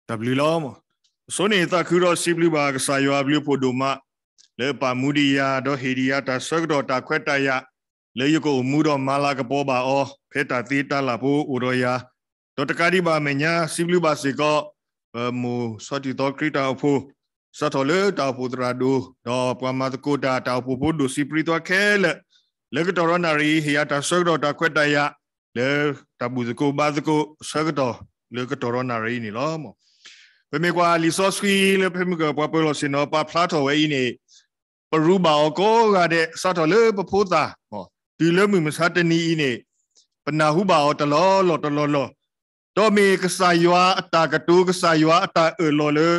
တၢ်ဘျုးလီၤ. အဆိန့ၣ်သးခုဒီးစံးဘျုးဘၣ်ကစၢ်ယွၤအဘျုးအဖှိၣ်ဒိၣ်မး လၢအပာ်မူဒံးယၤ ဒီးဟ့ၣ်ဒံးယၤတၢ်ဆၢကတီၢ်တၢ်ခွဲးတၢ်ယာ် လၢယကအိၣ်မူဒီးမၤလၤကပီၤဘၣ်အီၤ ဖဲတၢ်သ့တၢ်လၢ်ဖိအိၣ်ဒီးယၤ ဒီးတကးဒံးဘၣ်အမဲာ်ညါ စံးဘျုးဘၣ်စ့ၢ်ကီး ပမိၢ်စီၤထံးသီခရံာ်တၢ်အိၣ်ဖှိၣ် စးထီၣ်လၢတၢ်အိၣ်ဖှိၣ်သရၣ်ဒိၣ် ဒီးပှၤမၤသကိးတၢ် တၢ်အိၣ်ဖှိၣ်ဖိဒိၣ်စံးပြံသွါခဲလၢာ် လၢကတီၢ်ရီနၣ်ရံၣ်အံၤ ဟ့ၣ်ယၤတၢ်ဆၢကတီၢ်တၢ်ခွဲးတၢ်ယာ် လၢတၢ်ဘူၣ်သကိးဘါသကိးအဆၢကတီၢ် လၢကတီၢ်ရီနၣ်ရံၣ်အံၤန့ၣ်လီၤ. ပမ့ၢ်ကွၢ်လံာ်စီဆှံလၢဖဲမုၢ်ကပှၤပၢၤလီၢ်ဆ့ၣ်နီၤပာ်ဖျါထီၣ်ဝဲအံၤန့ၣ် ပရူးဘၣ်အီၤကိးဂၤဒဲး စးထီၣ်လၢပဖိသၣ် တုၤလၢမုၢ်မဆါတနံၤအံၤန့ၣ် ပနၢ်ဟူဘၣ်အီၤတလီၢ်လီၢ်တလီၢ်လီၢ်, ဒီးမ့ၢ်ကစၢ်ယွၤအတၢ်ကတိၤ ကစၢ်ယွၤအတၢ်အၢၣ်လီၤလၢ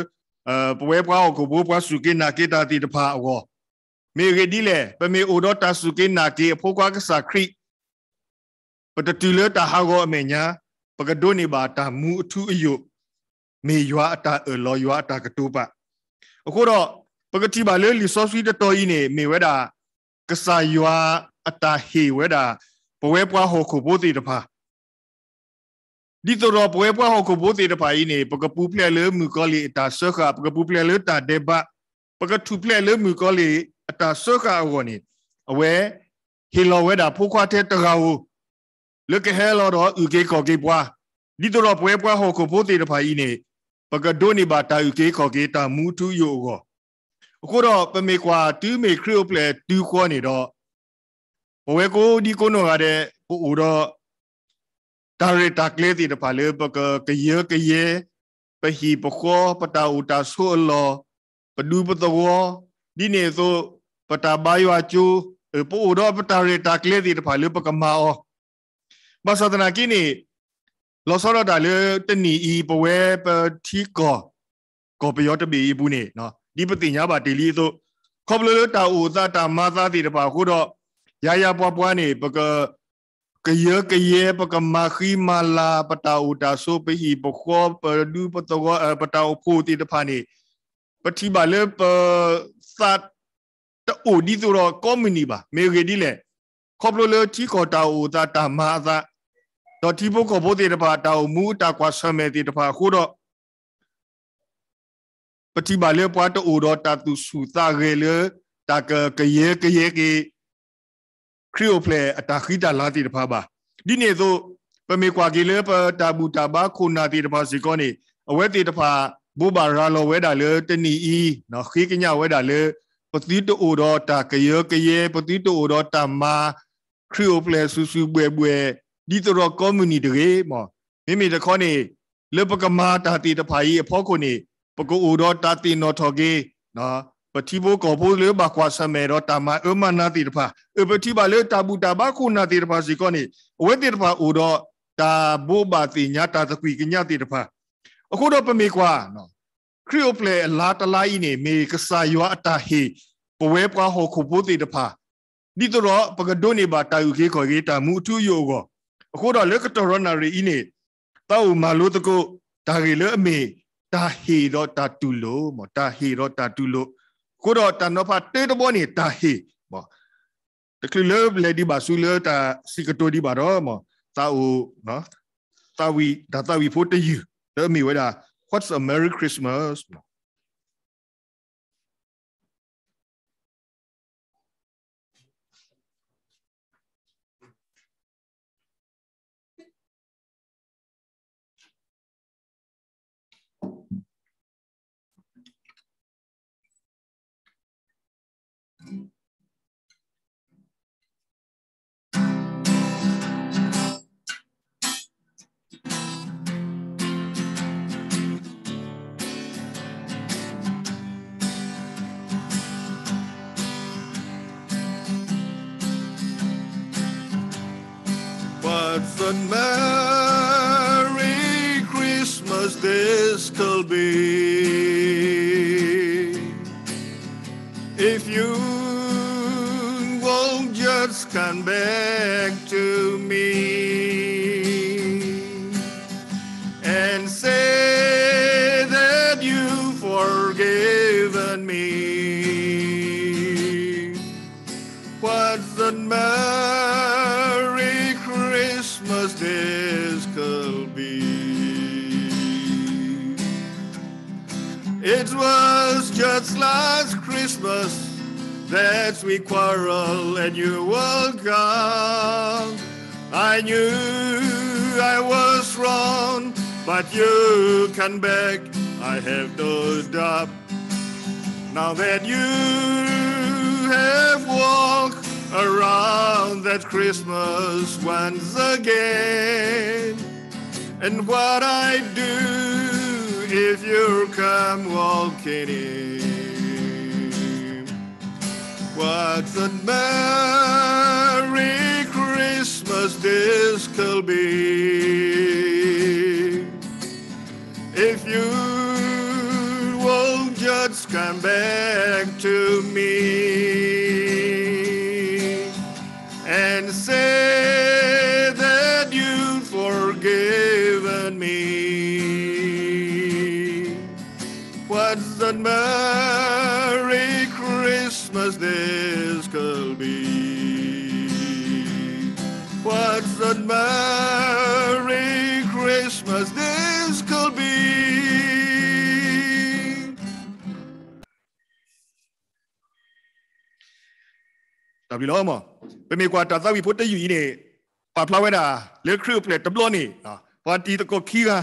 ပဝဲပှၤဟီၣ်ခိၣ်ဖိပှၤစူၢ်က့ၤနာ်က့ၤတၢ်သ့ၣ်တဖၣ်အဂီၢ်, မ့ၢ်အဂ့ၢ်ဒ်လဲၣ်, ပမ့ၢ်အိၣ်ဒီးတၢ်စူၢ်က့ၤနာ်က့ၤအဖိခွါကစၢ်ခရံာ် ပတတုၤလၢတၢ်ဟးဂီၤအမဲာ်ညါ, ပကဒိးန့ၢ်ဘၣ်တၢ်မူအထူအယိာ်, မ့ၢ်ယွၤအတၢ်အၢၣ်လီၤ ယွၤအတၢ်ကတိၤပာ်. အဃိဒီး ပကထံၣ်ဘၣ်လၢလံာ်စီဆှံတတီၤအံၤန့ၣ် မ့ၢ်ဝဲဒၣ် ကစၢ်ယွၤအတၢ်ဟ့ၣ်ဝဲဒၣ် ပဝဲပှၤဟီၣ်ခိၣ်ဖိသ့ၣ်တဖၣ် ဒ်သိးဒီးပဝဲပှၤဟီၣ်ခိၣ်ဖိသ့ၣ်တဖၣ်အံၤန့ၣ် ပကပူၤဖျဲးလၢမုၣ်ကီၤလံၢ်အတၢ်စၢဃာ်, ပကပူၤဖျဲးလၢတၢ်ဒဲးဘး, ပကထူၣ်ဖျဲးလၢမုၣ်ကီၤလံၢ်အတၢ်စၢဃာ်အဂီၢ်န့ၣ်, အဝဲ ဟ့ၣ်လီၤဝဲဒၣ်ဖိခွါထဲတဂၤဧိၤ လၢကဟဲလီၤဒီးအုၣ်က့ၤခီၣ်က့ၤပှၤ, ဒ်သိးဒီးပဝဲပှၤဟီၣ်ခိၣ်ဖိသ့ၣ်တဖၣ်အံၤန့ၣ် ပကဒိးန့ၢ်ဘၣ်တၢ်အုၣ်က့ၤခီၣ်က့ၤတၢ်မူအထူအယိာ်အဂီၢ်. အဃိဒီးပမ့ၢ်ကွၢ်တုၤမ့ၢ်ခရံာ်အိၣ်ဖျဲၣ်တုၤဃီန့ၣ်ဒီး ပဝဲကိးဒံကိးနီၢ်ဂၤဒဲး ပအိၣ်ဒီး တၢ်ရဲၣ်တၢ်ကျဲၤသ့ၣ်တဖၣ်လၢပကကယၢကယဲ ပဟံၣ်ပဃီ ပတၢ်အိၣ်တၢ်ဆိးအလီၢ် ပဒူပသဝီ ဒ်န့ၣ်အသိး ပတၢ်ဘါယွၤကၠိ, ပအိၣ်ဒီးပတၢ်ရဲၣ်တၢ်ကျဲၤသ့ၣ်တဖၣ်လၢပကမၤအီၤ ဘၣ်ဆၣ်သနာ်က့န့ၣ် လီၤဆီဒၣ်တၢ်လၢတနံၣ်အံၤ ပဝဲပထံကီၢ် ကီၢ်ပယီၤတဘ့ၣ်အံၤအပူၤန့ၣ် ဒ်ပသ့ၣ်ညါဘၣ်တ့ၢ်လံအသိး ခီဖျိလၢတၢ်အိၣ်သးတၢ်မၤသးသ့ၣ်တဖၣ်အဃိဒီး ယၤယၤပှၤပှၤန့ၣ် ပက ကယၢကယဲ ပကမၤဃံမၤလၤ ပတၢ်အိၣ်တၢ်ဆိး ပဟံၣ်ပဃီ ပဒူပသဝီ ပတၢ်အိၣ်ဖှိၣ်သ့ၣ်တဖၣ်န့ၣ် ပထံၣ်ဘၣ်လၢပသး တအိၣ်ဒ်သိးဒီးကိးမုၢ်နံၤဘၣ်. မ့ၢ်အဂ့ၢ်ဒ်လဲၣ်, ခီဖျိလၢထံကီၢ်တၢ်အိၣ်သးတၢ်မၤအသး, ဒီးထံဖိကီၢ်ဖိသ့ၣ်တဖၣ်တၢ်အိၣ်မူတၢ်ကွၢ်ဆၢၣ်မဲာ်သ့ၣ်တဖၣ်အဃိဒီး ပထံၣ်ဘၣ်လၢပှၤတအိၣ်ဒီးတၢ်သူၣ်ဆူၣ်သးဂဲၤလၢ တၢ်ကကယၢကယဲက့ၤ ခရံာ်အိၣ်ဖျဲၣ်အတၢ်ဃံတၢ်လၤသ့ၣ်တဖၣ်ဘၣ်. ဒ်န့ၣ်အသိး ပမ့ၢ်ကွၢ်က့ၤလၢပတၢ်ဘူၣ်တၢ်ဘါခိၣ်နၢ်သ့ၣ်တဖၣ်စ့ၢ်ကီးန့ၣ် အဝဲသ့ၣ်တဖၣ် ဘိးဘၣ်ရၤလီၤဝဲဒၣ်လၢတနံၣ်အံၤ ဃ့ကညးဝဲဒၣ်လၢ ပသုတအိၣ်ဒီးတၢ်ကယၢကယဲ ပသုတအိၣ်ဒီးတၢ်မၤ ခရံာ်အိၣ်ဖျဲၣ်ဆူၣ်ဆူၣ်ဘှဲၣ်ဘှဲၣ် ဒ်သိးဒီးကိးမုၢ်နံၤတဂ့ၤ. မ့မ့ၢ်တခီန့ၣ် လၢပကမၤတၢ်သ့ၣ်တဖၣ်အံၤအဖီခိၣ်န့ၣ် ပကအိၣ်ဒီးတၢ်သ့ၣ်နီၣ်ထီၣ်က့ၤ ပထံဖိကီၢ်ဖိလၢဘၣ်ကွၢ်ဆၢၣ်မဲာ်ဒီးတၢ်မၤအၢမၤနးသ့ၣ်တဖၣ်, အၢ ပထံၣ်ဘၣ်လၢတၢ်ဘူၣ်တၢ်ဘါခိၣ်နၢ်သ့ၣ်တဖၣ်စ့ၢ်ကီးန့ၣ် အဝဲသ့ၣ်တဖၣ်အိၣ်ဒီးတၢ်ဘိးဘၣ်သ့ၣ်ညါတၢ်သကွံၢ်ကညးသ့ၣ်တဖၣ်. အဃိဒီးပမ့ၢ်ကွၢ် ခရံာ်အိၣ်ဖျဲၣ်အလါတလါအံၤန့ၣ် မ့ၢ်ကစၢ်ယွၤအတၢ်ဟ့ၣ် ပဝဲပှၤဟီၣ်ခိၣ်ဖိသ့ၣ်တဖၣ် ဒ်သိးဒီးပကဒိးန့ၢ်ဘၣ်တၢ်အုၣ်က့ၤခီၣ်က့ၤတၢ်မူအထူအယိာ်အဂီၢ်. အဃိဒီးလၢကတီၢ်ရီနၣ်ရံၣ်အံၤန့ၣ် သးအိၣ်မၤလိသကိး တၢ်ဂ့ၢ်လၢအမ့ၢ် တၢ်ဟ့ၣ်ဒီးတၢ်တူၢ်လိာ်, တၢ်ဟ့ၣ်ဒီးတၢ်တူၢ်လိာ်. အဃိဒီးတၢ်နီၤဖးတၢတဘီန့ၣ် တၢ်ဟ့ၣ် တချုးလၢလဲၤဒံးဘၣ်ဆူလၢတၢ်စံးကတိၤဒံးဘၣ်ဒီး သးအိၣ် သးဝံၣ် တၢ်သးဝံၣ်ဖိတယုၢ် လၢအမ့ၢ်ဝဲဒၣ် What's a Merry Christmas? What a merry Christmas this could be if you won't just come back to me and say that you've forgiven me. What a merry Christmas this could be. It was just last Christmas that we quarreled and you were gone. I knew I was wrong, but you come back, I have no doubt. Now that you have walked around that Christmas once again, and what I do if you come walking in? What a merry Christmas this could be if you will just come back to me and say that you've forgiven me. What a merry Christmas this could be. What a merry Christmas this could be. တၢ်ဘျုးလီၤ. ပမ့ၢ်ကွၢ်တၢ်သးဝံၣ်ဖိတယုၢ်အံၤန့ၣ် ပာ်ဖျါဝဲဒၣ်လၢခရံာ်အိၣ်ဖျဲၣ်တဘျီန့ၣ် ပှၤတံၤသကိးခံဂၤ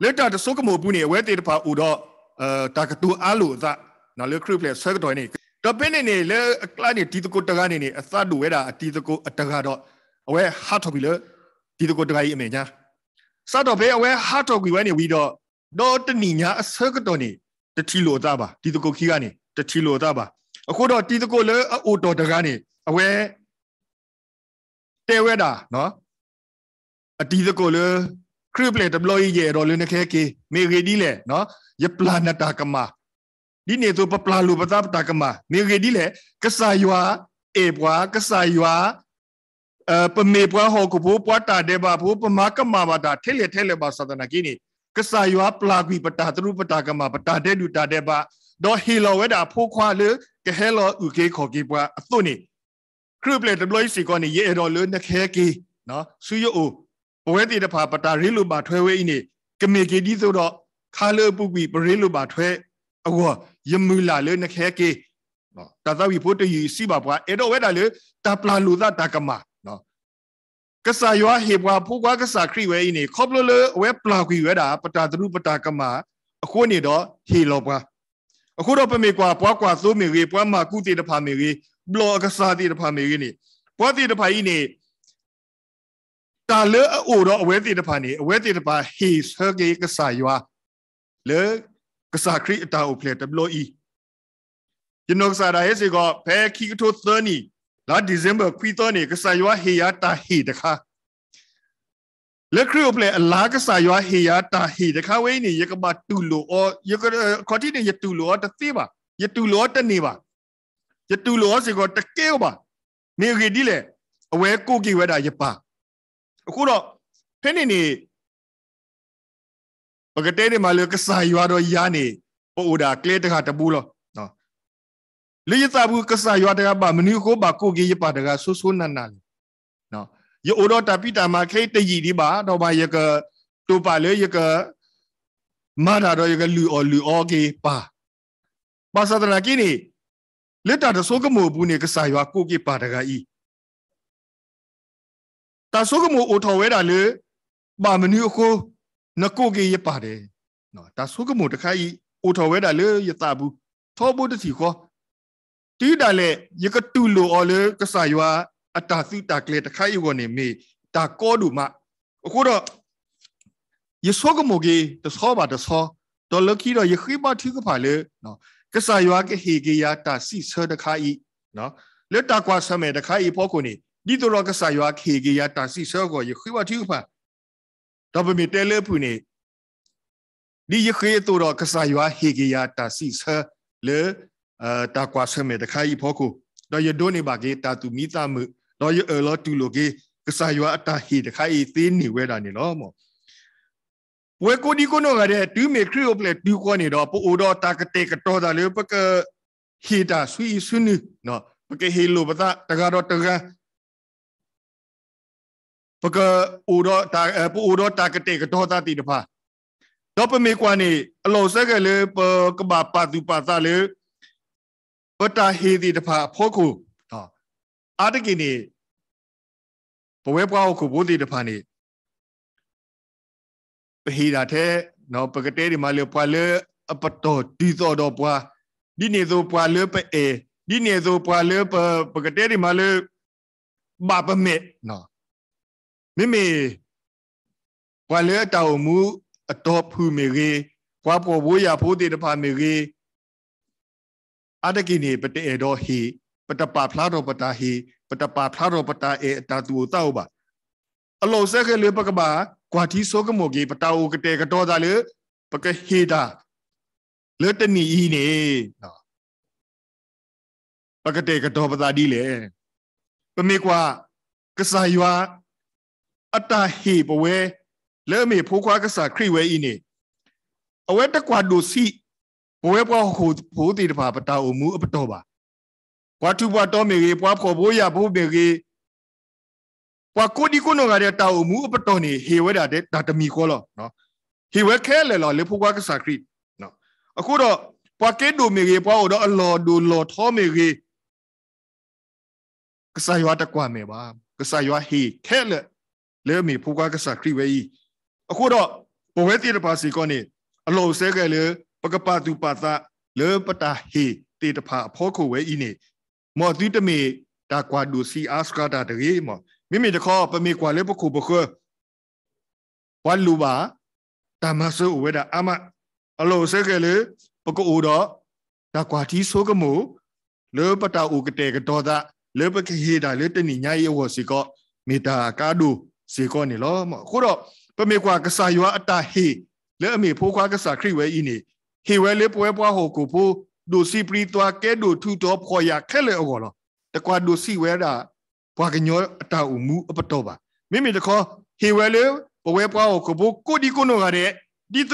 လၢတၢ်တဆိကမိၣ်အပူၤန့ၣ် အဝဲသ့ၣ်တဖၣ်အိၣ်ဒီး တၢ်ကတိၤအါလိာ်အသး လၢခရံာ်အိၣ်ဖျဲၣ်အဆၢကတီၢ်န့ၣ် ဒီးဖဲန့ၣ်န့ၣ် လၢအကျါန့ၣ် တံၤသကိးတဂၤန့ၣ်န့ၣ် အသးဒိၣ်ဝဲဒၣ်အတံၤသကိးအတဂၤဒီး အဝဲဟးထီၣ်ကွံာ်လၢ တံၤသကိးတဂၤအံၤအမဲာ်ညါ စးထီၣ်ဖဲအဝဲဟးထီၣ်ကွံာ်ဝဲန့ၣ်ဝံၤဒီး ဒီးတနံၣ်ညါအဆၢကတီၢ်န့ၣ် တထံၣ်လိာ်အသးဘၣ်. တံၤသကိးခံဂၤန့ၣ် တထံၣ်လိာ်အသးဘၣ်. အဃိဒီးတံၤသကိးလၢအအိၣ်တီၢ်တဂၤန့ၣ် အဝဲ တဲဝဲဒၣ် အတံၤသကိးလၢ ခရံာ်အိၣ်ဖျဲၣ်တဘျီအံၤ ယအဲၣ်ဒိးလၢနကဟဲက့ၤ, မ့ၢ်အဂ့ၢ်ဒ်လဲၣ်, ယပျၢ်နတၢ်ကမၣ်, ဒ်န့ၣ်အသိး ပပျၢ်လိာ်ပသးပတၢ်ကမၣ်, မ့ၢ်အဂ့ၢ်ဒ်လဲၣ်, ကစၢ်ယွၤအဲၣ်ပှၤ, ကစၢ်ယွၤ ပမ့ၢ်ပှၤဟီၣ်ခိၣ်ဖိ, ပှၤတၢ်ဒဲးဘးဖိ, ပမၤကမၣ်ဘၣ်တၢ်ထဲလဲၣ်ထဲလဲၣ်ဘၣ်ဆၣ်သနာ်က့န့ၣ်, ကစၢ်ယွၤပျၢ်ကွံာ်ပတၢ်သရူးပတၢ်ကမၣ်, ပတၢ်ဒဲးဒုၣ်တၢ်ဒဲးဘး, ဒီးဟ့ၣ်လီၤဝဲဒၣ်အဖိခွါလၢကဟဲလီၤအုၣ်က့ၤခီၣ်က့ၤပှၤအသိးန့ၣ်, ခရံာ်အိၣ်ဖျဲၣ်တဘျီအံၤစ့ၢ်ကီးန့ၣ် ယအဲၣ်ဒိးလၢနကဟဲက့ၤ ဆူယအိၣ်, ပဝဲသ့ၣ်တဖၣ်ပတၢ်ရ့လိာ်ဘၣ်ထွဲဝဲအံၤန့ၣ် ကမ့ၢ်က့ၤဒ်သိးဒီး ခါလၢအပူၤကွံာ်ပရ့လိာ်ဘၣ်ထွဲအဂီၢ်, ယမုၢ်လၢ်လၢနကဟဲက့ၤ. တၢ်သးဝံၣ်ဖိတယုၢ်အံၤစံးဘၣ်ပှၤ အဲၣ်ဒိးဝဲဒၣ်လၢ တၢ်ပျၢ်လိာ်သးတၢ်ကမၣ် ကစၢ်ယွၤဟ့ၣ်ပှၤဖိခွါကစၢ်ခရံာ်ဝဲအံၤန့ၣ် ခီဖျိလၢအဝဲပျၢ်ကွံာ်ဝဲဒၣ် ပတၢ်သရူးပတၢ်ကမၣ်အဃိန့ၣ်ဒီးဟ့ၣ်လီၤပှၤ. အဃိဒီးပမ့ၢ်ကွၢ် ပှၤကွၢ်သိမ့ၢ်ဂ့ၤ, ပှၤမၤကူသ့ၣ်တဖၣ်မ့ၢ်ဂ့ၤ, ဘျီၣ်အကစၢ်သ့ၣ်တဖၣ်မ့ၢ်ဂ့ၤန့ၣ်, ပှၤသ့ၣ်တဖၣ်အံၤန့ၣ် တၢ်လၢအအိၣ်ဒီးအဝဲသ့ၣ်တဖၣ်န့ၣ် အဝဲသ့ၣ်တဖၣ်ဟ့ၣ်ဆၢက့ၤကစၢ်ယွၤ လၢကစၢ်ခရံာ်အတၢ်အိၣ်ဖျဲၣ်တဘျီအံၤ, ယနီၢ်ကစၢ်ဒၣ်ဟဲစ့ၢ်ကီး ဖဲခံကထိသၢနံၣ် လါ December ခွံသီန့ၣ် ကစၢ်ယွၤဟ့ၣ်ယၤတၢ်ဟ့ၣ်တခါ လၢခရံာ်အိၣ်ဖျဲၣ်အလါ ကစၢ်ယွၤဟ့ၣ်ယၤတၢ်ဟ့ၣ်တခါဝဲအံၤန့ၣ် ယကဘၣ်တူၢ်လိာ်အီၤ, ယက, ခီၣ်ထံးန့ၣ် ယတူၢ်လိာ်အီၤတသ့ဘၣ်, ယတူၢ်လိာ်အီၤတန့ၢ်ဘၣ်, ယတူၢ်လိာ်အီၤစ့ၢ်ကီးတကဲဘၣ်. မ့ၢ်အဂ့ၢ်ဒ်လဲၣ်, အဝဲကိးက့ၤဝဲဒၣ်ယပၢ်. အဃိဒီး ဖဲန့ၣ်န့ၣ် ပကတဲန့ၢ်မးလၢကစၢ်ယွၤဒီးယၤန့ၣ် ပအိၣ်ဒၣ်ကျဲတဂၤတဘိလီၤ. လၢယသးပူၤ ကစၢ်ယွၤတဂၤဘၣ်မနုၤအဃိ ဘၣ်ကိးက့ၤယပၢ်တဂၤဆိဆိနးနးလဲၣ်. ယအိၣ်ဒီးတၢ်ဖံးတၢ်မၤခဲအံၤတယံာ်ဒံးဘၣ်, ဒီးမ့ၢ်ယကတိာ်ပာ်လၢယက မၤတၢ်ဒီးယကလုၢ်အီၣ်လုၢ်အီက့ၤပၢ်. ဘၣ်ဆၣ်သနာ်က့န့ၣ် လၢတၢ်တဆိကမိၣ်အပူၤန့ၣ် ကစၢ်ယွၤကိးက့ၤပၢ်တဂၤအံၤ တၢ်ဆိကမိၣ်အိၣ်ထီၣ်ဝဲဒၣ်လၢ ဘၣ်မနုၤအဃိ နကိးက့ၤယပၢ်လဲၣ်. တၢ်ဆိကမိၣ်တခါအံၤ အိၣ်ထီၣ်ဝဲဒၣ်လၢယသးပူၤ ထီဘိတထံၣ်ဃီ, တုၤဒၣ်လဲာ် ယကတူၢ်လိာ်အီၤလၢကစၢ်ယွၤအတၢ်သုးတၢ်ကျဲၤတခါအံၤအဂီၢ်န့ၣ် မ့ၢ်တၢ်ကီဒိၣ်မး. အဃိဒီး ယဆိကမိၣ်က့ၤတဆီဘၣ်တဆီ, ဒီးလၢခံဒီးယဃ့ဘါထုကဖၣ်လၢ ကစၢ်ယွၤကဟ့ၣ်က့ၤယၤတၢ်စံးဆၢတခါအံၤ လၢတၢ်ကွၢ်ဆၢၣ်မဲာ်တခါအံၤအဖီခိၣ်န့ၣ် ဒ်သိးဒီးကစၢ်ယွၤကဟ့ၣ်က့ၤယၤတၢ်စံးဆၢအဂီၢ် ယဃ့ဘါထုကဖၣ်. ဒီးပမ့ၢ်တဲလၢအဖုၣ်န့ၣ် ဒ်ယဃ့အသိးဒီး ကစၢ်ယွၤဟ့ၣ်က့ၤယၤတၢ်စံးဆၢလၢ တၢ်ကွၢ်ဆၢၣ်မဲာ်တခါအံၤအဖီခိၣ်, ဒီးယဒိးန့ၢ်ဘၣ်က့ၤတၢ်သူၣ်မံသးမုာ်, ဒီးယအၢၣ်လီၤတူၢ်လိာ်က့ၤ ကစၢ်ယွၤအတၢ်ဟ့ၣ်တခါအံၤသ့န့ၢ်ဝဲဒၣ်န့ၣ်လီၤ. ပဝဲကိးဒံကိးနီၢ်ဂၤဒဲး တုၤမ့ၢ်ခရံာ်အိၣ်ဖျဲၣ်တုၤဃီန့ၣ်ဒီး ပအိၣ်ဒီးတၢ်ကတဲာ်ကတီၤသးလၢ ပကဟ့ၣ်တၢ်ဆူအံၤဆူနုၤ, ပကဟ့ၣ်လိာ်ပသးတဂၤဒီးတဂၤ ပကအိၣ်ဒီးတၢ်, ပအိၣ်ဒီးတၢ်ကတဲာ်ကတီၤသးသ့ၣ်တဖၣ်, ဒီးပမ့ၢ်ကွၢ်န့ၣ် အလီၢ်အိၣ်ဆၢကဲၤလၢပကဘၣ်ပာ်သူၣ်ပာ်သးလၢ ပတၢ်ဟ့ၣ်သ့ၣ်တဖၣ်အဖီခိၣ်, အါတက့ၢ်န့ၣ် ပဝဲပှၤဟီၣ်ခိၣ်ဖိသ့ၣ်တဖၣ်န့ၣ် ပဟ့ၣ်ဒၣ်ထဲ ပကတဲဒ်မးလၢပှၤလၢအပတီၢ်တုၤသိးဒီးပှၤ, ဒ်န့ၣ်အသိးပှၤလၢပအဲၣ်, ဒ်န့ၣ်အသိးပှၤလၢပ ပကတဲဒ်မးလၢ ဘၣ်ပမဲာ်, မ့မ့ၢ် ပှၤလၢအတၢ်အိၣ်မူအတီၢ်ဖုၣ်မ့ၢ်ဂ့ၤ, ပှၤဖှီၣ်ဖိယာ်ဖိသ့ၣ်တဖၣ်မ့ၢ်ဂ့ၤ, အါတက့ၢ်န့ၣ် ပတအဲၣ်ဒိးဟ့ၣ်, ပတပာ်ဖျါထီၣ်ပတၢ်ဟ့ၣ်, ပတပာ်ဖျါထီၣ်ပတၢ်အဲၣ်အတၢ်သူၣ်အိၣ်သးအိၣ်ဘၣ်. အလီၢ်အိၣ်ဆၢကဲၤလၢပကဘၣ်ကွၢ်ထံဆိကမိၣ်က့ၤ ပတၢ်အိၣ်ကတဲာ်ကတီၤသးလၢ ပကဟ့ၣ်တၢ် လၢတနံၣ်အံၤန့ၣ် ပကတဲာ်ကတီၤပသးဒ်လဲၣ်. ပမ့ၢ်ကွၢ် ကစၢ်ယွၤ အတၢ်ဟ့ၣ်ပဝဲ လၢအမ့ၢ်ဖိခွါကစၢ်ခရံာ်ဝဲအံၤန့ၣ် အဝဲတကွၢ်ဒိၣ်ဆံး ပဝဲပှၤဟီၣ်ခိၣ်ဖိသ့ၣ်တဖၣ် ပတၢ်အိၣ်မူအပတီၢ်ဘၣ်. ပှၤထူးပှၤတီၤမ့ၢ်ဂ့ၤ, ပှၤဖှီၣ်ဖိယာ်ဖိမ့ၢ်ဂ့ၤ, ပှၤကိးဒံကိးနီၢ်ဂၤဒဲး တၢ်အိၣ်မူအပတီၢ်န့ၣ် ဟ့ၣ်ဝဲဒၣ်တၢ်တမံၤဃီလီၤ. ဟ့ၣ်ဝဲခဲလၢာ်လီၤ လၢဖိခွါကစၢ်ခရံာ်. အဃိဒီး ပှၤကဲဒိၣ်မ့ၢ်ဂ့ၤ, ပှၤအိၣ်ဒီးအလီၢ်ဒိၣ်လီၢ်ထီမ့ၢ်ဂ့ၤ, ကစၢ်ယွၤတကွၢ်မဲာ်ဘၣ်. ကစၢ်ယွၤဟ့ၣ်ခဲလၢာ် လၢအမ့ၢ်ဖိခွါကစၢ်ခရံာ်ဝဲအံၤ. အဃိဒီး ပဝဲသ့ၣ်တဖၣ်စ့ၢ်ကီးန့ၣ် အလီၢ်အိၣ်ဆၢကဲၤလၢ ပကပာ်သူၣ်ပာ်သး လၢပတၢ်ဟ့ၣ်သ့ၣ်တဖၣ်အဖီခိၣ်ဝဲအံၤန့ၣ် မ်သုတမ့ၢ်တၢ်ကွၢ်ဒိၣ်ဆံးအါစှၤတၢ်တဂ့ၤ. မ့မ့ၢ်တခီ ပမ့ၢ်ကွၢ်လၢပခိၣ်ပဃၢၤ ပှၤလိၣ်ဘၣ် တၢ်မၤစၢၤအိၣ်ဝဲဒၣ်အါမး. အလီၢ်အိၣ်ဆၢကဲၤလၢ ပကအိၣ်ဒီး တၢ်ကွၢ်ထံဆိကမိၣ် လၢပတၢ်အိၣ်ကတဲာ်ကတီၤသး လၢပကဟ့ၣ်တၢ်လၢတနံၤညါအံၤအဂီၢ်စ့ၢ်ကီး မ့ၢ်တၢ်အကါဒိၣ်စ့ၢ်ကီးန့ၣ်လီၤ. အဃိဒီး ပမ့ၢ်ကွၢ်ကစၢ်ယွၤအတၢ်ဟ့ၣ် လၢအမ့ၢ်ဖိခွါကစၢ်ခရံာ်ဝဲအံၤန့ၣ် ဟ့ၣ်ဝဲလၢပဝဲပှၤဟီၣ်ခိၣ်ဖိ ဒိၣ်ဆံးပြံးသွါ ကဲဒိၣ်ထူးတီၤဖှီၣ်ယာ်ခဲလၢာ်အဂီၢ်လီၤ. တကွၢ်ဒိၣ်ဆံးဝဲဒၣ် ပှၤကညီအတၢ်အိၣ်မူအပတီၢ်ဘၣ်. မ့မ့ၢ်တခီ ဟ့ၣ်ဝဲလၢ ပဝဲပှၤဟီၣ်ခိၣ်ဖိကိးဒံကိးနီၢ်ဂၤဒဲး ဒ်သိးဒီး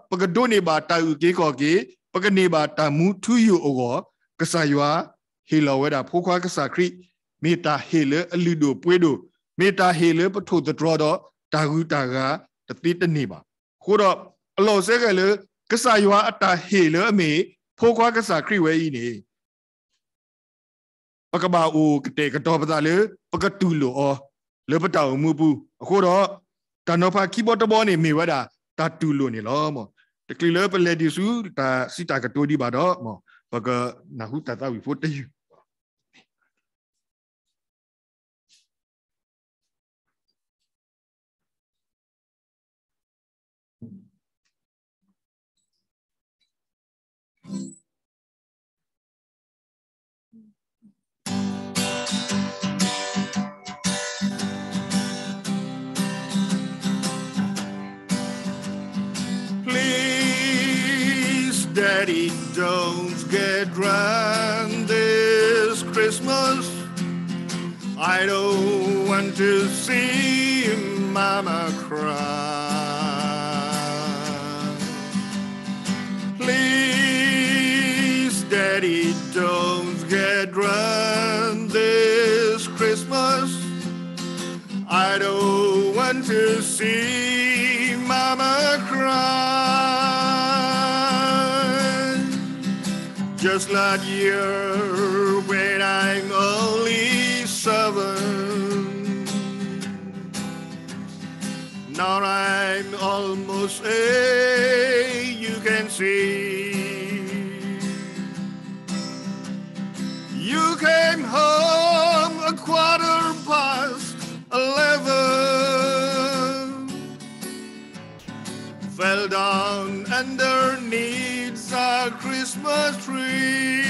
ပကဒိးန့ၢ်ဘၣ်တၢ်အုၣ်က့ၤခီၣ်က့ၤ, ပကန့ၢ်ဘၣ်တၢ်မူထူယိာ်အဂီၢ်, ကစၢ်ယွၤ ဟ့ၣ်လီၤဝဲဒၣ်ဖိခွါကစၢ်ခရံာ်, မ့ၢ်တၢ်ဟ့ၣ်လၢအလုၢ်ဒိၣ်ပှ့ၤဒိၣ်, မ့ၢ်တၢ်ဟ့ၣ်လၢပထိၣ်သတြီၤဒီး တၢ်ဂုၤတၢ်ဂၤတသ့တန့ၢ်ဘၣ်. အဃိဒီး အလီၢ်အိၣ်ဆၢကဲၤလၢ ကစၢ်ယွၤအတၢ်ဟ့ၣ်လၢအမ့ၢ် ဖိခွါကစၢ်ခရံာ်ဝဲအံၤန့ၣ် ပကဘၣ်အိၣ်ကတဲာ်ကတီၤပသးလၢ ပကတူၢ်လိာ်အီၤ လၢပတၢ်အိၣ်မူပူၤ. အဃိဒီး တၢ်နီၤဖးခံဘီတဘီန့ၣ် မ့ၢ်ဝဲဒၣ် တၢ်တူၢ်လိာ်န့ၣ်လီၤ. တချုးလၢပလဲၤဒံးဆူ တၢ်စံးတၢ်ကတိၤဒံးဘၣ်ဒီး ပကနၢ်ဟူတၢ်သးဝံၣ်ဖိတယုၢ်. Please, Daddy, don't get drunk this Christmas. I don't want to see Mama cry. Please, Daddy, don't get drunk this Christmas. I don't want to see Mama cry. Just like you when I'm only seven. Now I'm almost eight, you can see. You came home a quarter past eleven. Fell down underneath the Christmas tree.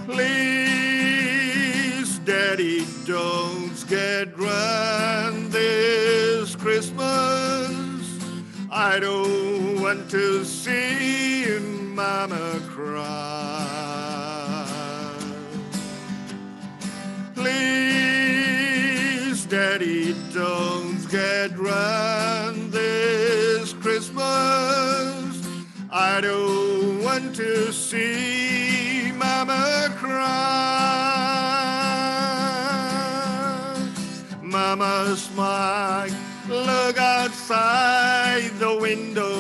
Please, Daddy, don't get drunk this Christmas. I don't want to see Mama cry. Please, Daddy, don't get drunk this Christmas. I don't want to see Mama cry. Mama smile, look at outside the window.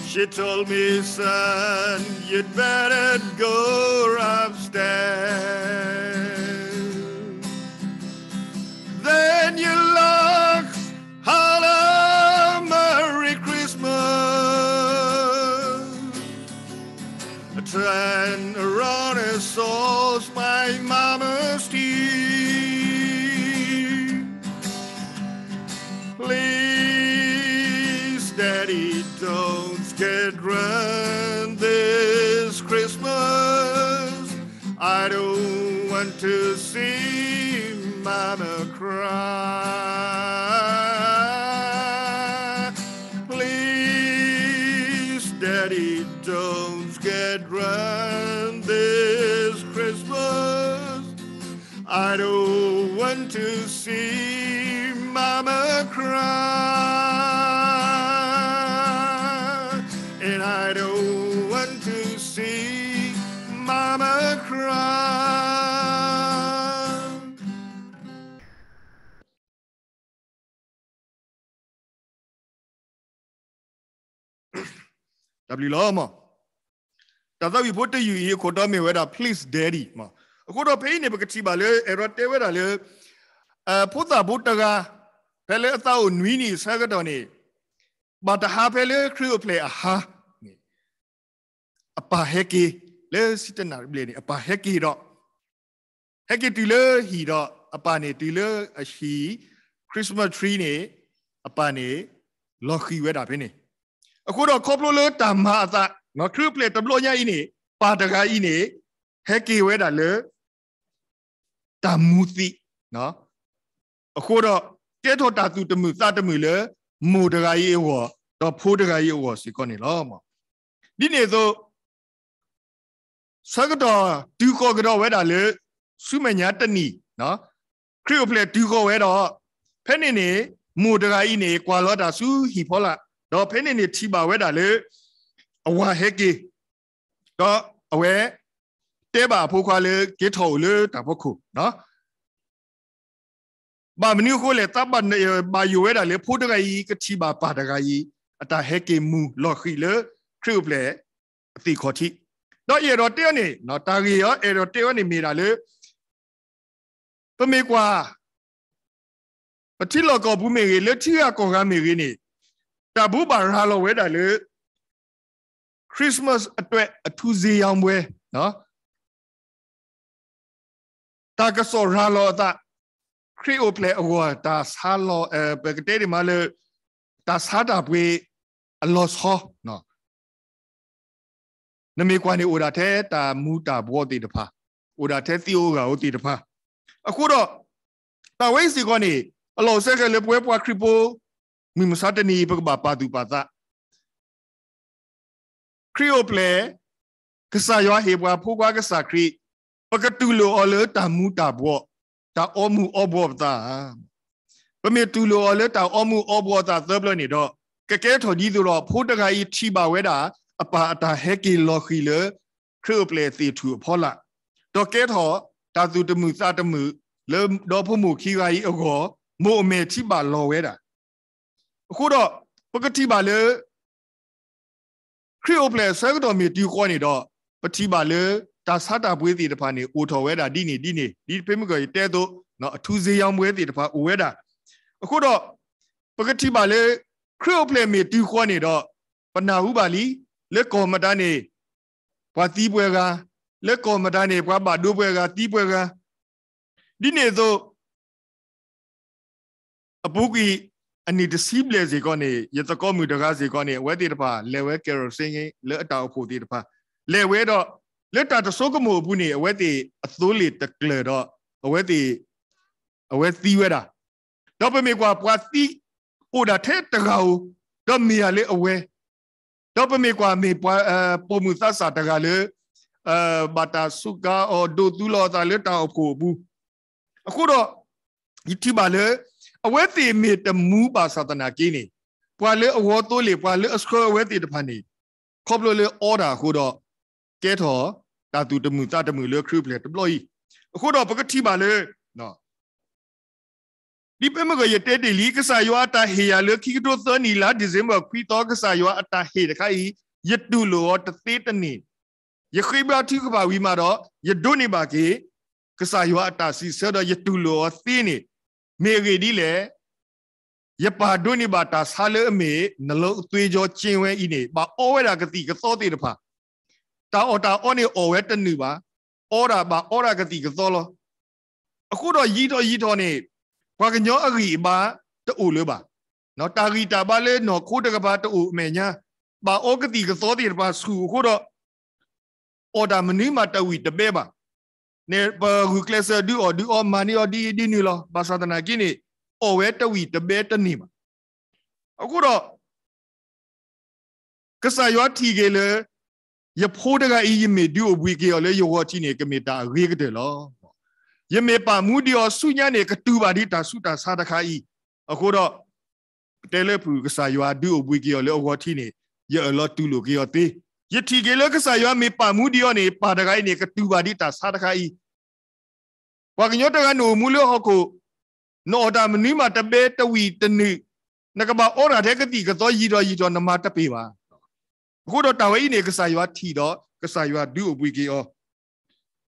She told me, "Son, you'd better go upstairs." Then you laugh, "Hello, Merry Christmas." Turn around and sauce my mama's tea. Please, Daddy, don't get drunk this Christmas. I don't want to see Mama cry. Please, Daddy, don't get drunk this Christmas. I don't want to see Mama cry. And I don't want to see Mama cry. တၢ်ဘျုးလီၤမး. တၢ်သးဝံၣ်ဖိတယုၢ်အံၤ အခိၣ်တီမ့ၢ်ဝဲဒၣ် Please Daddy မး. အဃိဒီးဖဲအံၤန့ၣ် ပကထံၣ်ဘၣ်လၢ အဲၣ်ဒိးတဲဝဲဒၣ်လၢ ဖိသၣ်ဖိတဂၤ ဖဲလၢအသးအိၣ်နွံနံၣ်အဆၢကတီၢ်န့ၣ် ဘၣ်တဟါဖဲလၢခရံာ်အိၣ်ဖျဲၣ်အဟါန့ၣ် အပၢ်ဟဲက့ၤ လၢဆံတနၣ်ရံၣ်ဘျဲၣ်န့ၣ် အပၢ်ဟဲက့ၤဒီး ဟဲက့ၤတုၤလၢဟံၣ်ဒီး အပၢ်န့ၣ်တုၤလၢအဟံၣ် Christmas tree န့ၣ် အပၢ်န့ၣ် လီၤဃံၤဝဲဒၣ်ဖဲန့ၣ်. အဃိဒီးခီဖျိလၢတၢ်မၤအသး ခရံာ်အိၣ်ဖျဲၣ်တဘျီညါအံၤန့ၣ် ပၢ်တဂၤအံၤန့ၣ် ဟဲက့ၤဝဲဒၣ်လၢ တၢ်မူသံး အဃိဒီး ကဲထီၣ်တၢ်သူၣ်တမုာ်သးတမုာ်လၢ မိၢ်တဂၤအံၤအဂီၢ် ဒီးဖိတဂၤအံၤအဂီၢ်စ့ၢ်ကီးန့ၣ်လီၤ. ဒ်န့ၣ်အသိး ဆၢကတီၢ်တုၤဃီၤကဒီးဝဲဒၣ်လၢ ဆူမဲာ်ညါတနံၤ ခရံာ်အိၣ်ဖျဲၣ်တုၤဃီၤဝဲဒီး ဖဲန့ၣ်န့ၣ် မိၢ်တဂၤအံၤန့ၣ် ကွၢ်လီၤတၢ်ဆူဟံၣ်ဖီလာ် ဒီးဖဲန့ၣ်န့ၣ်ထံၣ်ဘၣ်ဝဲဒၣ်လၢ အဝၤဟဲက့ၤ ဒီးအဝဲ တဲဘၣ်အဖိခွါလၢကဲထီၣ်အိၣ်လၢတၢ်ဖီခိၣ် ဘၣ်မနုၤအဃိလဲၣ် သးဘၣ်ယိၣ်ဝဲဒၣ်လၢဖိတဂၤအံၤ ကထံၣ်ဘၣ်ပၢ်တဂၤအံၤ အတၢ်ဟဲက့ၤမူလီၤဃံၤလၢ ခရံာ်အိၣ်ဖျဲၣ်အသ့ၣ်ခီၣ်ထံး. ဒီးယအဲၣ်ဒိးတဲအီၤန့ၣ် တၢ်ဂ့ၢ်အီၤအဲၣ်ဒိးတဲအီၤန့ၣ်မ့ၢ်ဒၣ်လၢ ပမ့ၢ်ကွၢ် ပထံလီၢ်ကီၢ်ပူၤမ့ၢ်ဂ့ၤ လၢထံဂၤကီၢ်ဂၤမ့ၢ်ဂ့ၤန့ၣ် တၢ်ဘူၣ်ဘၣ်ရၤလီၤဝဲဒၣ်လၢ Christmas အတွက် အထူးဈေးရောင်းပွဲ တၢ်ကစီၣ်ရၤလီၤအသး ခရံာ်အိၣ်ဖျဲၣ်အဂီၢ် တၢ်ဆါလီၤ ပကတဲဒ်မးလၢ တၢ်ဆါတၢ်ပှ့ၤအလီၤဆီ နမ့ၢ်ကွၢ်န့ၣ် အိၣ်ဒၣ်ထဲတၢ်မူၤတၢ်ဘှီးသ့ၣ်တဖၣ်, အိၣ်ဒၣ်ထဲသံးဧိၤဂာ်ဧိၤသ့ၣ်တဖၣ်. အဃိဒီး တၢ်ဝဲအံၤစ့ၢ်ကီးန့ၣ် အလီၢ်အိၣ်ဆဲးဃဲးလၢပဝဲပှၤခရံာ်ဖိ မုၢ်မဆါတနံၤအံၤ ပကဘၣ်ပာ်သူၣ်ပာ်သး ခရံာ်အိၣ်ဖျဲၣ်, ကစၢ်ယွၤဟ့ၣ်ပှၤဖိခွါကစၢ်ခရံာ်, ပကတူၢ်လိာ်အီၤလၢတၢ်မူၤတၢ်ဘှီး, တၢ်အီမူၤအီဘှီးပသးဧါ. ပမ့ၢ်တူၢ်လိာ်အီၤလၢတၢ်အီမူၤအီဘှီးအသးသၢဖျၢၣ်န့ၣ်ဒီး, ကကဲထီၣ်ဒ်သိးဒီး ဖိတဂၤအံၤထံၣ်ဘၣ်ဝဲဒၣ် အပၢ်အတၢ်ဟဲက့ၤလီၤဃံၤလၢ ခရံာ်အိၣ်ဖျဲၣ်သ့ၣ်ထူၣ်အဖီလာ်, ဒီးကဲထီၣ်တၢ်သူၣ်တမုာ်သးတမုာ်လၢ ဒီဖိမိၢ်ခံဂၤအံၤအဂီၢ်, မိၢ်အမဲာ်ထံၣ်ဘၣ်လီၤဝဲဒၣ်. အဃိဒီး ပကထံၣ်ဘၣ်လၢ ခရံာ်အိၣ်ဖျဲၣ်အဆၢကတီၢ်မ့ၢ်တုၤဃီန့ၣ်ဒီး, ပထံၣ်ဘၣ်လၢ တၢ်ဆါတၢ်ပှ့ၤသ့ၣ်တဖၣ်န့ၣ် အိၣ်ထီၣ်ဝဲဒၣ်ဒ်န့ၣ်ဒ်န့ၣ်, ဒ်ဖဲမုၢ်ကီၢ်ယတဲအသိး, အထူးဈေးရောင်းပွဲသ့ၣ်တဖၣ်အိၣ်ဝဲဒၣ်. အဃိဒီး ပကထံၣ်ဘၣ်လၢ ခရံာ်အိၣ်ဖျဲၣ်မ့ၢ်တုၤဃီန့ၣ်ဒီး, ပနၢ်ဟူဘၣ်လံ, လၢကီၢ်မတၤန့ၣ် ပှၤသံပှဲၤဂၤ, လၢကီၢ်မတၤန့ၣ် ပှၤဘၣ်ဒိပှဲၤဂၤသံပှဲၤဂၤ, ဒ်န့ၣ်အသိး အပူၤကွံာ်အနံၣ်တဆံဘျဲၣ်စ့ၢ်ကီးန့ၣ် ယသကိးမုၣ်တဂၤစ့ၢ်ကီးန့ၣ် အဝဲသ့ၣ်တဖၣ်လဲၤဝဲ carol singing လၢအတၢ်အိၣ်ဖှိၣ်သ့ၣ်တဖၣ်, လဲၤဝဲဒီး လၢတၢ်တဆိကမိၣ်အပူၤန့ၣ် အဝဲသ့ၣ်အသိလ့ၣ်တကျၢၤဒီး အဝဲသ့ၣ် အဝဲသံဝဲဒၣ်. ဒီးပမ့ၢ်ကွၢ်ပှၤသံအိၣ်ဒၣ်ထဲတဂၤဧိၤ, ဒီးမ့ၢ်ယၤလၢအဝဲ ဒီးပမ့ၢ်ကွၢ်မ့ၢ်ပှၤ ပိာ်မုၣ်သးစၢ်တဂၤလၢ ဘၣ်တၢ်စူးကါအီၤဒိးသူလီၤအသးလၢတၢ်အိၣ်ဖှိၣ်အပူၤ, အဃိဒီး ယထံၣ်ဘၣ်လၢ အဝဲသ့ၣ်မ့ၢ်တမူဘၣ်ဆၣ်သနာ်က့န့ၣ်, ပှၤလၢအဝီသိလ့ၣ် ပှၤလၢအဆှၢအဝဲသ့ၣ်တဖၣ်န့ၣ် ခီဖျိလၢအီဒၣ်အဃိဒီး ကဲထီၣ်တၢ်သူၣ်တမုာ်သးတမုာ်လၢခရံာ်အိၣ်ဖျဲၣ်တဘျီအံၤ, အဃိဒီးပကထံၣ်ဘၣ်လၢ ဒ်ဖဲမုၢ်ဂီၤယတဲတ့ၢ်လံ ကစၢ်ယွၤအတၢ်ဟ့ၣ်ယၤလၢခံကထိသၢနံၣ် လါဒံၣ်စ့ဘၢၣ်ခွံသီ ကစၢ်ယွၤအတၢ်ဟ့ၣ်တခါအံၤ ယတူၢ်လိာ်အီၤတသ့တန့ၢ်, ယဃ့ဘါထုကဖၣ်ဝံၤမးဒီး ယဒိးန့ၢ်ဘၣ်က့ၤ ကစၢ်ယွၤအတၢ်စံးဆၢဒီးယတူၢ်လိာ်အီၤသ့န့ၣ် မ့ၢ်အဂ့ၢ်ဒ်လဲၣ်. ယပာ်ဒိးန့ၢ်ဘၣ်တၢ်ဆါလၢအမ့ၢ် နလၢအသွ့ကၠီကၠ့ဝဲအံၤန့ၣ် ဘၣ်အီဝဲဒၣ်ကသံၣ်ကသီသ့ၣ်တဖၣ်, တၢ်အီၣ်တၢ်အီန့ၣ်အီၣ်ဝဲတနုာ်ဘၣ်, အီဒၣ်ဘၣ်အီဒၣ်ကသံၣ်ကသီလီၤ. အဃိဒီးယံာ်ထီၣ်ယံာ်ထီၣ်န့ၣ် ပှၤကညီအဂံၢ်အဘါတအိၣ်လၢၤဘၣ်, တၢ်ဂံၢ်တၢ်ဘါလၢနီၢ်ခိတကပၤတအိၣ်အမဲာ်ညါ, ဘၣ်အီကသံၣ်ကသီသ့ၣ်တဖၣ်ဆူၣ်အဃိဒီး အီၣ်တၢ်မနုၤမးတဝံၣ်တဘဲဘၣ်. န့ၣ်ပဂုာ်ကျဲးစၢးဒုးအီၣ်ဒုးအီမၤန့ၢ်အီၤဒ်အံၤဒ်နုၤလီၤ. ဘၣ်ဆၣ်သနာ်က့န့ၣ် အီၣ်ဝဲတဝံၣ်တဘဲတန့ၢ်ဘၣ်. အဃိဒီး ကစၢ်ယွၤထံၣ်က့ၤလၢ ယဖိတဂၤအံၤ ယမ့ၢ်ဒုးအိၣ်ဘှံးက့ၤအီၤလၢယဂီၢ်ထံးန့ၣ် ကမ့ၢ်တၢ်အဂ့ၤကတၢၢ်လီၤ. ယမ့ၢ်ပာ်မူဒံးအီၤဆူညါန့ၣ် ကတူၢ်ဘၣ်ဒံးတၢ်ဆူးတၢ်ဆါတခါအံၤ. အဃိဒီး ပတဲလၢဖုၣ်ကစၢ်ယွၤဒုးအိၣ်ဘှံးက့ၤအီၤလၢအဂီၢ်ထံးန့ၣ် ယအၢၣ်လီၤတူၢ်လိာ်က့ၤအီၤသ့. ယထံၣ်က့ၤလၢကစၢ်ယွၤမ့ၢ်ပာ်မူဒံးအီၤန့ၣ် ပၢ်တဂၤအံၤန့ၣ် ကတူၢ်ဘၣ်ဒံးတၢ်ဆါတခါအံၤ. ပှၤကညီတဂၤနအိၣ်မူလၢဟီၣ်ခိၣ်, နအီၣ်တၢ်မနုၤမးတဘဲတဝံၣ်တနုာ်, နကဘၣ်အီဒၣ်ထဲကသံၣ်ကသီယံာ်ထီၣ်ယံာ်ထီၣ် နမၤတပ့ၢ်ဘၣ်. အဃိဒီးတၢ်ဝဲအံၤန့ၣ် ကစၢ်ယွၤထံၣ်ဒီး ကစၢ်ယွၤဒုးအိၣ်ဘှံးက့ၤအီၤ.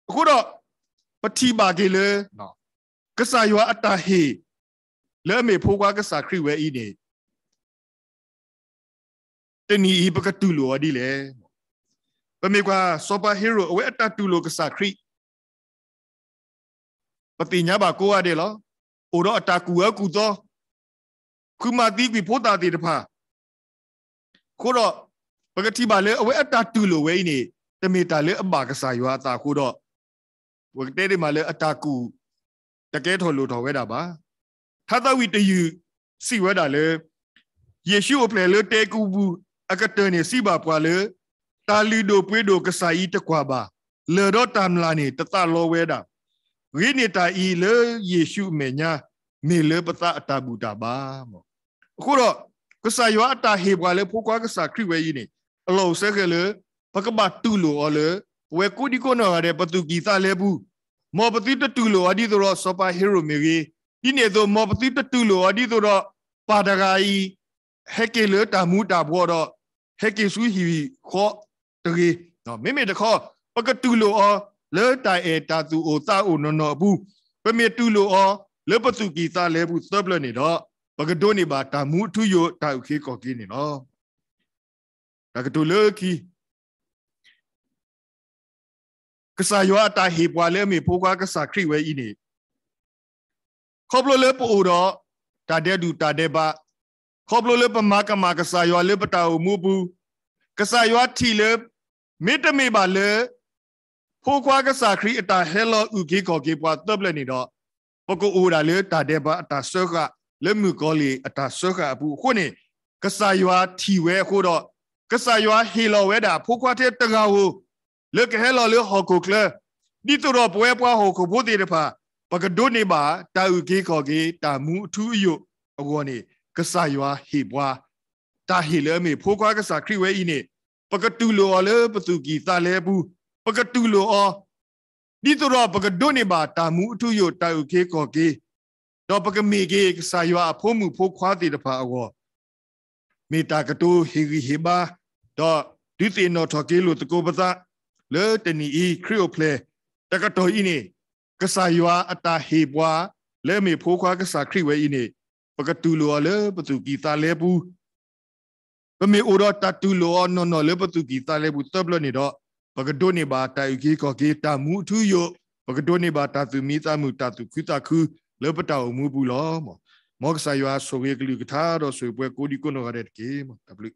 အဃိဒီး ပထံၣ်ဘၣ်က့ၤလၢ ကစၢ်ယွၤအတၢ်ဟ့ၣ် လၢအမ့ၢ်ဖိခွါကစၢ်ခရံာ်ဝဲအံၤန့ၣ် တနံၤအံၤပကတူၢ်လိာ်အီၤဒ်လဲၣ်. ပမ့ၢ်ကွၢ်စီၤပၤဟ့ရိၣ် အဝဲအတၢ်တူၢ်လိာ်ကစၢ်ခရံာ် ပသ့ၣ်ညါဘၣ်ကိးဂၤဒဲးလီၤ. အိၣ်ဒီးအတၢ်ကူၣ်အၢကူၣ်သီ, ဃုမၤသံကွံာ်ဖိသၣ်သ့ၣ်တဖၣ်, အဃိဒီး ပကထံၣ်ဘၣ်လၢအဝဲအတၢ်တူၢ်လိာ်ဝဲအံၤန့ၣ် တမ့ၢ်တၢ်လၢအဘၣ်ကစၢ်ယွၤအသးအဃိဒီး ပကတဲဒ်မးလၢအတၢ်ကူၣ် တကဲထီၣ်လိၣ်ထီၣ်ဝဲဒၣ်ဘၣ်. ထါသးဝံၣ်တယုၢ်စံးဝဲဒၣ်လၢ ယ့ၣ်ၡူးအိၣ်ဖျဲၣ်လၢတဲာ်ကူၣ်ပူၤအကတၢၢ်န့ၣ် စံးဘၣ်ပှၤလၢ တၢ်လုၢ်ဒိၣ်ပှ့ၤဒိၣ်ကစၢ်အံၤတကွၢ်ဘၣ်, လၢၢ်ဒီးတၢ်မျၢ်န့ၣ် တသးလီဝဲဒၣ်. ဂ့ၤန့ၢ်တၢ်အံၤလၢယ့ၣ်ၡူးအမဲာ်ညါ မ့ၢ်လၢပသးအတၢ်ဘူၣ်တၢ်ဘါ. အဃိဒီး ကစၢ်ယွၤအတၢ်ဟ့ၣ်ပှၤလၢဖိခွါကစၢ်ခရံာ်ဝဲအံၤန့ၣ် အလီၢ်အိၣ်စဲဃဲၤလၢ ပကဘၣ်တူၢ်လိာ်အီၤလၢ ပဝဲကိးဒံကိးနီၢ်ဂၤဒဲး ပသူၣ်ကံၢ်သးလဲပူၤ, မ်ပသုတတူၢ်လိာ်အီၤဒ်သိးဒီးစီၤပၤဟ့ရိၣ်မ့ၢ်ဂ့ၤ, ဒ်န့ၣ်အသိး မ်ပသုတတူၢ်လိာ်အီၤဒ်သိးဒီး ပၢ်တဂၤအံၤ ဟဲက့ၤလၢတၢ်မူၤတၢ်ဘှီးဒီး ဟဲက့ၤဆူဟံၣ်ဃီတဂ့ၤ. မ့မ့ၢ်တခီ ပကတူၢ်လိာ်အီၤလၢတၢ်အဲၣ်တၢ်သူၣ်အိၣ်သးအိၣ်နီၢ်နီၢ်အပူၤ, ပမ့ၢ်တူၢ်လိာ်အီၤလၢပသူၣ်ကံၢ်သးလဲပူၤသၢပျၢၤန့ၣ်ဒီး ပကဒိးန့ၢ်ဘၣ်တၢ်မူအထူအယိာ်တၢ်အုၣ်က့ၤခီၣ်က့ၤန့ၣ်လီၤ. တၢ်ကတိၤလၢခံ ကစၢ်ယွၤအတၢ်ဟ့ၣ်ပှၤလၢအမ့ၢ်ဖိခွါကစၢ်ခရံာ်ဝဲအံၤန့ၣ် ခီဖျိလၢပအိၣ်ဒီးတၢ်ဒဲးဒူၣ်တၢ်ဒဲးဘး, ခီဖျိလၢပမၤကမၣ်ကစၢ်ယွၤလၢပတၢ်အိၣ်မူအပူၤ, ကစၢ်ယွၤထံၣ်လၢ မ့တမ့ၢ်ဘၣ်လၢ ဖိခွါကစၢ်ခရံာ်အတၢ်ဟဲလီၤအုၣ်က့ၤခီၣ်က့ၤပှၤသၢပျၢၤန့ၣ်ဒီး ပကအိၣ်ဒၣ်လၢတၢ်ဒဲးဘးအတၢ်စၢဃာ် လၢမုၣ်ကီၤလံၢ်အတၢ်စၢဃာ်အပူၤအဃိန့ၣ် ကစၢ်ယွၤထံၣ်ဝဲအဃိဒီး ကစၢ်ယွၤဟ့ၣ်လီၤဝဲဒၣ်ဖိခွါထဲတဂၤဧိၤ လၢကဟဲလီၤလၢဟီၣ်ခိၣ်ချၢ ဒ်သိးဒီးပဝဲပှၤဟီၣ်ခိၣ်ဖိသ့ၣ်တဖၣ် ပကဒိးန့ၢ်ဘၣ်တၢ်အုၣ်က့ၤခီၣ်က့ၤ တၢ်မူအထူအယိာ်အဂီၢ်န့ၣ် ကစၢ်ယွၤဟ့ၣ်ပှၤ တၢ်ဟ့ၣ်လၢအမ့ၢ်ဖိခွါကစၢ်ခရံာ်ဝဲအံၤန့ၣ် ပကတူၢ်လိာ်အီၤလၢပသူၣ်ကံၢ်သးလဲအပူၤ, ပကတူၢ်လိာ်အီၤ ဒ်သိးဒီးပကဒိးန့ၢ်ဘၣ်တၢ်မူအထူအယိာ်တၢ်အုၣ်က့ၤခီၣ်က့ၤ, ဒီးပကမ့ၢ်က့ၤကစၢ်ယွၤအဖိမုၣ်ဖိခွါသ့ၣ်တဖၣ်အဂီၢ် မ့ၢ်တၢ်ကတိၤဟ့ၣ်ဂံၢ်ဟ့ၣ်ဘါ, ဒီးဒုးသ့ၣ်နီၣ်ထီၣ်က့ၤလိာ်သကိးပသး လၢတနံၤအံၤ ခရံာ်အိၣ်ဖျဲၣ် တကတီၢ်အံၤန့ၣ် ကစၢ်ယွၤအတၢ်ဟ့ၣ်ပှၤ လၢအမ့ၢ်ဖိခွါကစၢ်ခရံာ်ဝဲအံၤန့ၣ် ပကတူၢ်လိာ်အီၤလၢပသူၣ်ကံၢ်သးလဲပူၤ ပမ့ၢ်အိၣ်ဒီးတၢ်တူၢ်လိာ်အီၤနီၢ်နီၢ်လၢပသူၣ်ကံၢ်သးလဲပူၤသၢပျၢၤန့ၣ်ဒီး ပကဒိးန့ၢ်ဘၣ်တၢ်အုၣ်က့ၤခီၣ်က့ၤတၢ်မူအထူအယိာ်, ပကဒိးန့ၢ်ဘၣ်တၢ်သူၣ်မံသးမုာ်တၢ်သူၣ်ခုသးခု လၢပတၢ်အိၣ်မူပူၤလီၤ. မ်ကစၢ်ယွၤဆိၣ်ဂ့ၤကလုၢ်ကထါဒီးဆိၣ်ဂ့ၤပှၤကိးဒံကိးနီၢ်ဂၤဒဲးတက့ၢ်. တၢ်ဘျုး